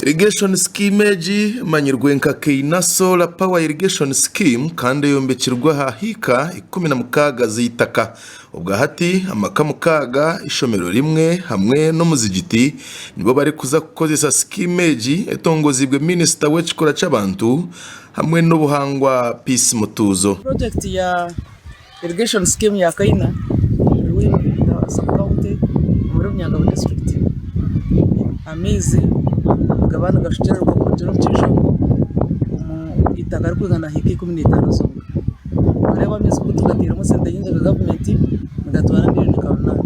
Irrigation Scheme egi emanyirwe nka Keina Solar Power Irrigation Scheme kandi eyombekirwe aha hiika 16 z'eitaka. Obwa hati amaka mukaaga, eishomero rimwe hamwe n'omuzigiti nibo barikuza kukozesa sikiimu egi etongoziibwe minisita w'ekikura ky'abantu hamwe n'obuhangwa Peace Mutuuzo. Purojekiti ya irrigation scheme ya Kaina omuri Rwimi sub county omuri Bunyangabu disiturikiti. Amaizi nigaba nigashukyererwa kurugira omu kijongo omu itaka ririkwingana hiika 15 zonka. Noreeba amaizi oku tugatairemu esente nyingi nka gavumenti nigatwara miriyoni nka runaana.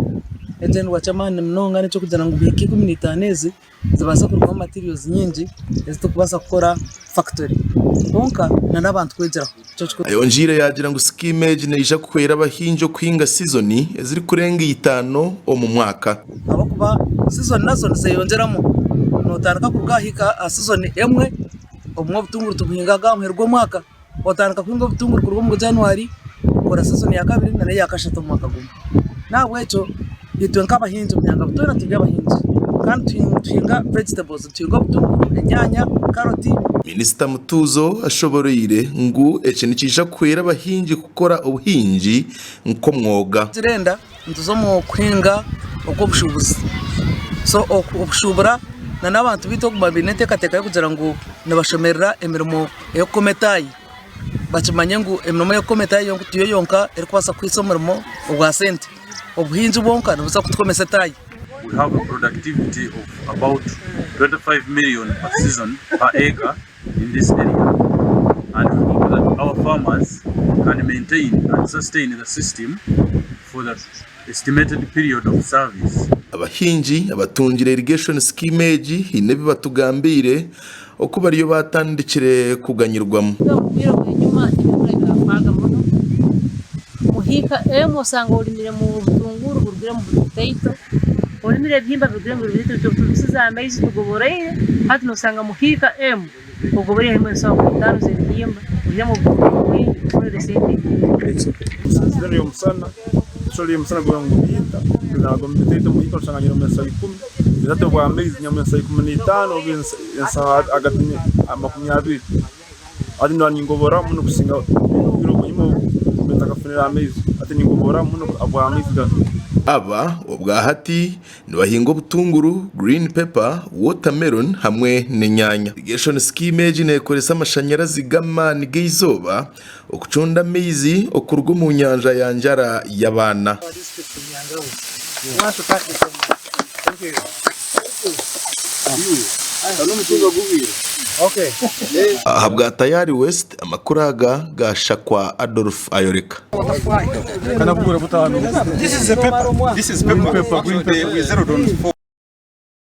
Ekigyendererwa ky'amaani munonga n'eky'okugira ngu hiika 15 ezi zibaase kurugamu materials nyingi ezi turikubaasa kukora fakitori kwonka n'abantu kwegyeraho. Nikyo kikuru. Ayongiire yaagira ngu sikiimu egi neija kuhwera abahingi okuhinga sizoni ezirikurenga itaano omu mwaka. Ahabw'okuba sizoni nazo nizeyongyeramu, nootandika kuruga aha hiika aha sizoni emwe, obumwe obutunguru tubuhingaga aha muheru gw'omwaka. Otandika kuhinga obutunguru kuruga omuri January okora sizoni ya kabiri nana eya kashatu omu mwaka gumwe. Nahabwekyo itwe nk'abahingi omu Nyangabu twena turi abahingi kandi nituhinga vegetables, nituhinga obutunguru, enyaanya, karoti. Minisita Mutuuzo ashoboroire ngu eki nikiija kuhwera abahingi kukora obuhingi nk'omwoga. Turenda nituza omu kuhinga okw'obushuubuzi so okushuubura n'abantu baitu okuguma baine enteekateeka y'okugira ngu nibashomerera emirimo ey'okukoma etaayi bakimanye ngu emirimo ey'okukoma etaayi tiyo yonka erikubaasa kukuhaisa omurimo ogwa sente, obuhingi bwonka nibuza kutukomesa etaayi. We have a productivity of about 25 million per season per acre in this area and we hope that our farmers can maintain and sustain the system for the estimated period of service. Abahingi abatungire irrigation scheme egi haine ebi batugambiire oku bariyo baatandikire kuganyirwamu. Obwire obw'enyima ebyokurya byafaaga muno, muhiika emwe osanga orimiremu obutunguru burugiremu buri butaito, orimire ebihimba birugiremu biri bitaito itwe tubisize amaizi tugoboreire, hati nosanga muhiika emwe ogoboreire harimu ensaho nka itaano z'ebihimba oihiremu obutunguru bwingi okorere sente nyingi. Sizoni y'omusana, sizoni y'omusana guba niguhiita, osanga nyinemu ensaho ikumi, hati obw'amaizi nyinemu ensaho 15 oba ensaho ahagati 20, hati nimba ningobora muno kusinga obwire obw'enyima obu ntakafunire amaizi, hati ningobora muno ahabw'amaizi ganu. Aba obwahati nibahinga obutunguru, green pepper, watermelon hamwe n'enyaanya. Irrigation scheme egi neekoresa amashanyarazi g'amaani g'eizooba okucunda amaizi okuruga omu nyanja ya Njara y'abaana. Ahabwa Tayari West, amakuru aga gaashakwa Adolf Ayoreka. This is a paper. This is paper. Green paper.